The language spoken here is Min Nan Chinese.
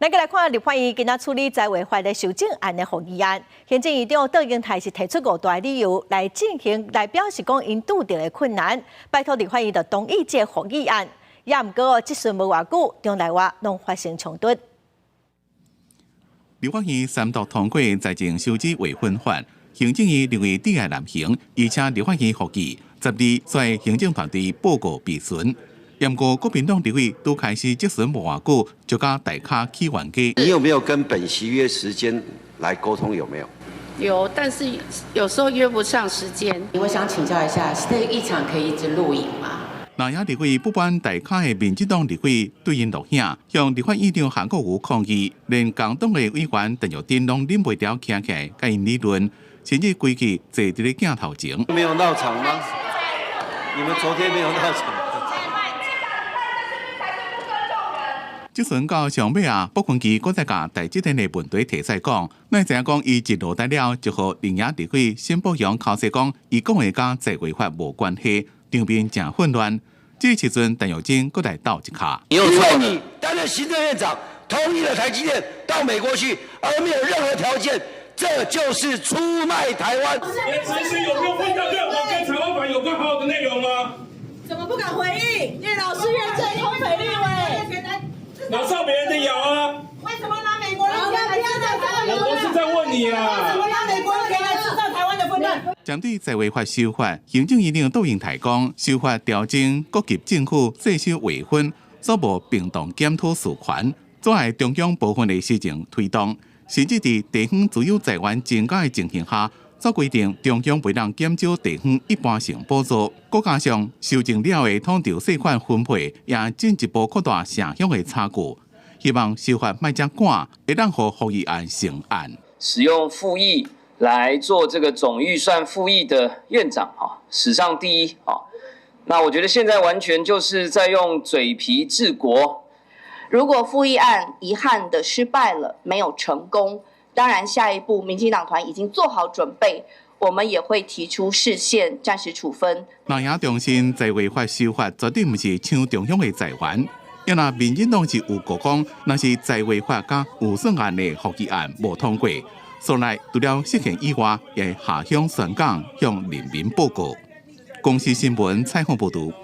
咱閣來看立法院今仔處理在位法的修正案的復議案，行政院長卓榮泰是提出五大理由來進行來表示講𪜶拄著的困難，拜託立法院就同意這個復議案。也毋過質詢無偌久，中內外攏發生衝突。立法院三讀通過財政收支劃分法，行政院認為窒礙難行，而且立法院復議，12率行政團隊報告備詢。毋過國民黨立委都開始質詢無偌久，就共大跤起冤家。你有沒有跟本席約時間來溝通？有沒有？有，但是有時候約不上時間。我想請教一下，這個議場可以一直錄影嗎？藍營立委不滿大跤的民進黨立委對𪜶錄影，向立法院長韓國瑜抗議，連共黨的委員陳玉珍攏忍袂牢徛起來共𪜶理論，甚至規氣坐佇咧鏡頭前。沒有鬧場嗎？你們昨天沒有鬧場？質詢到上尾啊，傅崑萁閣再共台積電的問題提出來講，咱知影講伊一落台了，就予綠營立委沈伯洋剾洗講，伊講的佮在位法無關係，場面誠混亂。這時陣，陳玉珍閣來鬥一跤。因為你擔任行政院長，同意了台積電到美國去，而沒有任何條件，這就是出賣台灣。你質詢有沒有問到任何跟台灣法有關好好的內容嗎？怎麼不敢回應？葉老師認證空腿立委。拿上別人的窯啊！為什麼拿美國人錢來製造台灣？我不是在問你啊！為什麼拿美國人錢來製造台灣的混亂？針對在位法修法，行政院長卓榮泰講，修法調整各級政府稅收劃分，所無並動檢討事權，阻礙中央部分的施政推動，甚至佇地方自有財源增加的情形下，所規定中央袂當減少地方一般性補助，閣加上修正了的統籌稅款分配，也進一步擴大城鄉的差距。希望修法莫遮趕，會當予復議案成案。使用附議來做這個總預算附議的院長，哈，史上第一啊！那我覺得現在完全就是在用嘴皮治國。如果附議案遺憾的失敗了，沒有成功，當然下一步民進黨團已經做好準備，我們也會提出釋憲暫時處分。藍營重申在位法修法絕對毋是搶中央的財源，因為民進黨是有講講，若是在位法佮預算案的復議案無通過，所來除了釋憲以外，也下鄉宣講向人民報告。公視新聞採訪報導。